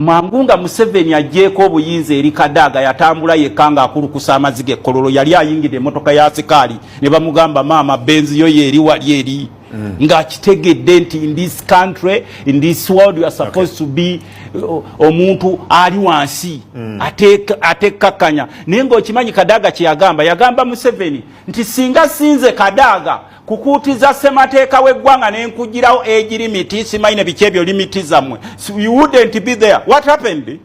Mangu nga Museveni agyeko obuyinza eri Kadaga, yatambula yekka ng'akulukusa amaziga ekkololo. Yali ayingidde emmotoka ya sikaali ne bamugamba, "Maama, benzi yo yeeri wali eri." Ng'akitegedde nti in this country, in this world, you are supposed to be omuntu ali wansi, atekkakkanya. Naye ng'okimanyi Kadaga kye yagamba, yagamba Museveni nti singa sinze Kadaga kukuutiza ssemateeka w'eggwanga nenkugirawo age limit, simanyi ne biki ebyo, limit zammwe, you wouldn't be there. What happened?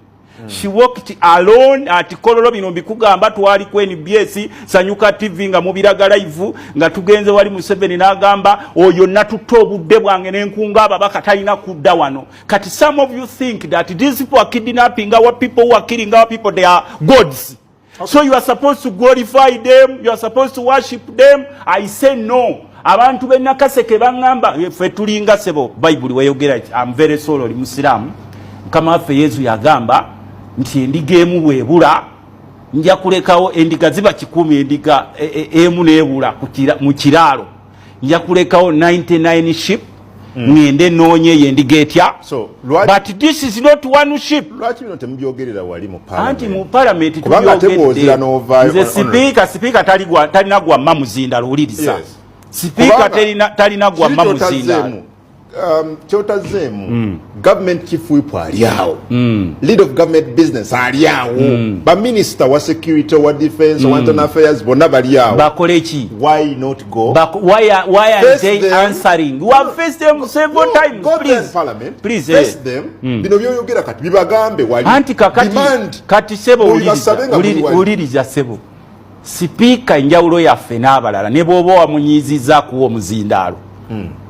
She walked alone at Kololo. Bino mbikugamba, twali ku NBS, Sanyuka TV, nga mubiraga live nga tugenze wali. Museveni n'agamba, "Oyo natutta obudde bwange nenkunga ababaka, talina kudda wano." Kati some of you think that these people are kidnapping our people, who are killing our people, they are gods. Okay. So you are supposed to glorify them, you are supposed to worship them. I say no. Abantu b'e Nakaseke baŋŋamba, ffe tulinga sebo Bayibuli weyogera. Am very sorry, oli musiraamu. Mukama waffe Yesu yagamba nti endiga emu bwebula, nja kulekawo endiga ziba 100, endiga emu nebula mu kiraalo, nja kulekawo 99 sheep, ŋŋende noonye eyo endiga etya. So, but this is not one sheep. Lwaki bino temubyogerera wali mu Anti mu parliament? Kubanga ate bw'ozira n'ovaayo. Nze sipiika talina gwamma muzindalo. Wuliriza, sipiika talina gwamma muzindalo. Kyotazeemu, government chief whip ali awo, leader of government business ali awo, baminisita wa security, wa defense, wa internal affairs, bonna bali awo. Bakole ki? Why not go? Why are Face they them. answering? We have faced them several No, times. go there in Please. parliament, Please, face eh. them. Bino byoyogera kati bibagambe wali. Anti kakati Demand. kati sebo, Mubibasabe nga muli wali. wuliriza sebo. Sipiika, enjawulo yaffe n'abalala, ne bw'oba wamunyiizizza, akuwa omuzindaalo.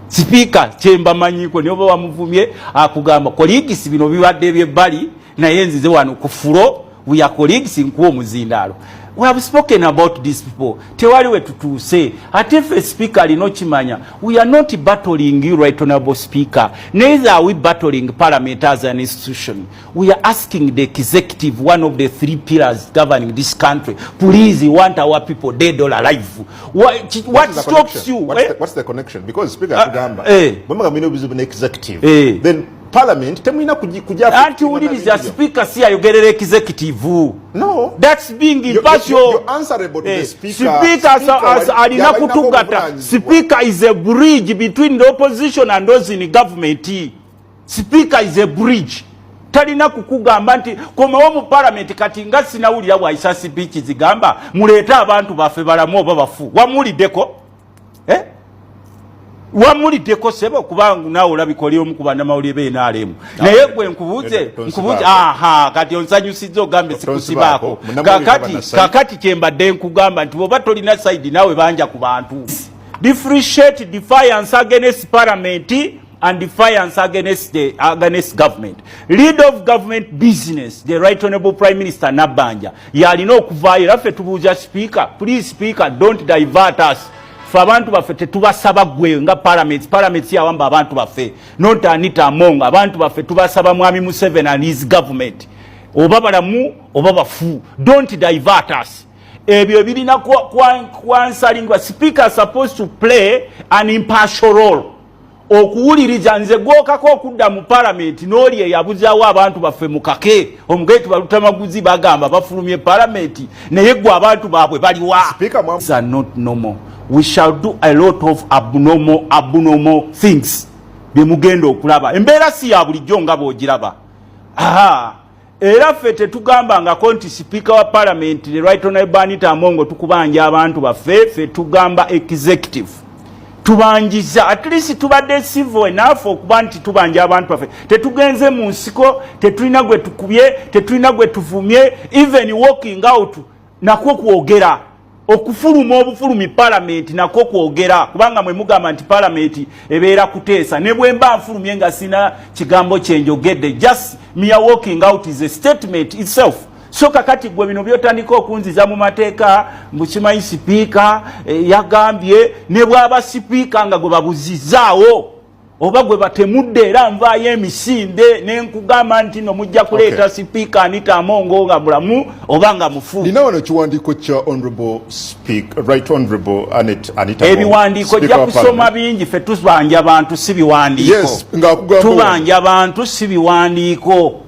Sipiika kyembamanyiko, ne oba wamuvumye, akugamba, "Colleagues, bino bibadde ebyebbali, naye nzize wano ku floor, we are colleagues, nkuwa omuzindaalo." We have spoken about these people, tewali we tutuuse. Ate ffe, speaker alina okimanya, we are not battling you, right honorable speaker, neither are we battling parliament as an institution. We are asking the executive, one of the three pillars governing this country, please, we want our people dead or alive. What What is the stops connection? you? What's Eh? what's the connection? Because speaker atugamba, bwe muba mulina obuzibu ne executive, then parliament temulina kujja. Anti wuliriza, speaker si ayogerera executive. No. That's being impartial. You're answerable to the speaker. Speaker Speaker alina yabalina kutugatta. obuvunaanyizibwa. Speaker is a bridge between the opposition and those in government. Speaker is a bridge. Talina kukugamba nti komawo mu parliament. Kati nga sinawulira bwayisa speech zigamba muleete abantu baffe balamu oba bafu. Wamuwuliddeko, eh? Wamuliddeko sebo? Kubanga naawe olabika oli omu ku bannamawulire b'NRM. Naye gwe nkubuuze, nkubuuze. Aha, kati onsanyusizza, ogambe sikusibaako. Kakati, kakati kyembadde nkugamba nti bw'oba tolina side, naawe banja ku bantu. Differentiate defiance against parliament and defiance against government. Leader of government business, the right honorable Prime Minister Nabbanja, yalina okuvaayo. Era ffe tubuuza speaker, please speaker, don't divert us. Fe abantu baffe tetubasaba gwe nga parliament. Parliament yawamba abantu baffe, not Anita Among. Abantu baffe tubasaba mwami Museveni and his government, oba balamu oba bafu. Don't divert us. Ebyo birina kwansalingwa. Speaker supposed to play an impartial role okuwuliriza. Nze gwokako okudda mu palamenti n'oli eyabuzaawo abantu baffe mukake omugeeti balutamaguzi bagamba bafulumye palamenti, naye gwe abantu baabwe baliwa? Are not normal. We shall do a lot of abnormal things byemugenda okulaba. Embeera si ya bulijjo nga bw'ogiraba. Aha, era ffe tetugambangako nti sipiika wa palamenti, the right honorable Anita Among, tukubanja abantu baffe. Ffe tugamba executive tubanjiza. At least tubadde civil enough okuba nti tubanja abantu baffe. Tetugenze mu nsiko, tetulina gwe tukubye, tetulina gwe tuvumye. Even walking out nakwo kwogera. Okufuluma obufulumi palamenti nakwo kwogera, kubanga mwe mugamba nti palamenti ebeera kuteesa. Ne bwe mba nfulumye nga sina kigambo kyenjogedde, just mere walking out is a statement itself. So kakati gwe bino byotandika okunziza mu mateeka, mbukimanyi sipiika yagambye, ne bwaba sipiika nga gwe babuzizaawo oba gwe batemudde, era nvaayo emisinde nenkugamba nti no mujja kuleeta sipiika Anita Among nga mulamu oba nga mufu. Nina wano ekiwandiiko kya honorable speak right honorable Anita. Ebiwandiiko jja kusoma bingi. Ffe tubanja bantu, si biwandiiko. Yes, tubanja bantu, si biwandiiko.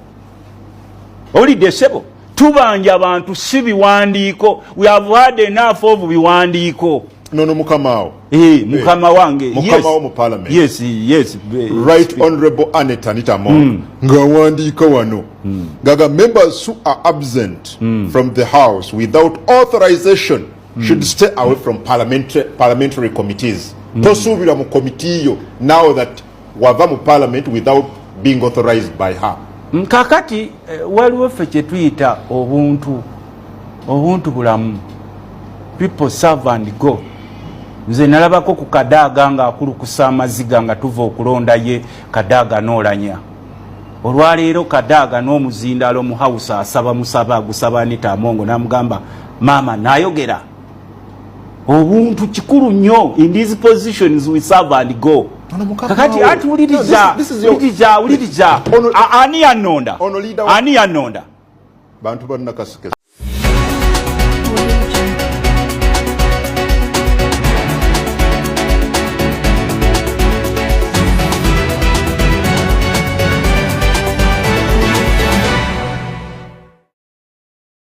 Owulidde ssebo? Tubanja abantu, si biwandiiko. We have had enough of biwandiiko. Nono mukama wo. Eh, mukama wange. Mukama wo mu parliament. Yes. Right Honorable Annet Anita Among ng'awandiika wano ngaga members who are absent from the house without authorization should stay away from parliamentary committees. Tosuubirwa mu committee yo now that wava mu parliament without being authorized by her. Kakati waliwo ffe kye tuyita obuntu, obuntu bulamu. People serve and go. Nze nalabako ku Kadaaga ng'akulukusa amaziga nga tuva okulonda ye Kadaaga n'Olanya. Olwaleero Kadaaga n'omuzindaalo mu house asaba musaba agusaba Anita Amongo, n'amugamba maama nayogera. Obuntu kikulu nnyo. In these positions we serve and go. Kakati ati wuliriza, wuliriza, wuliriza. Ani yanonda? Ono leader Ani yanonda? Bantu bannakasike.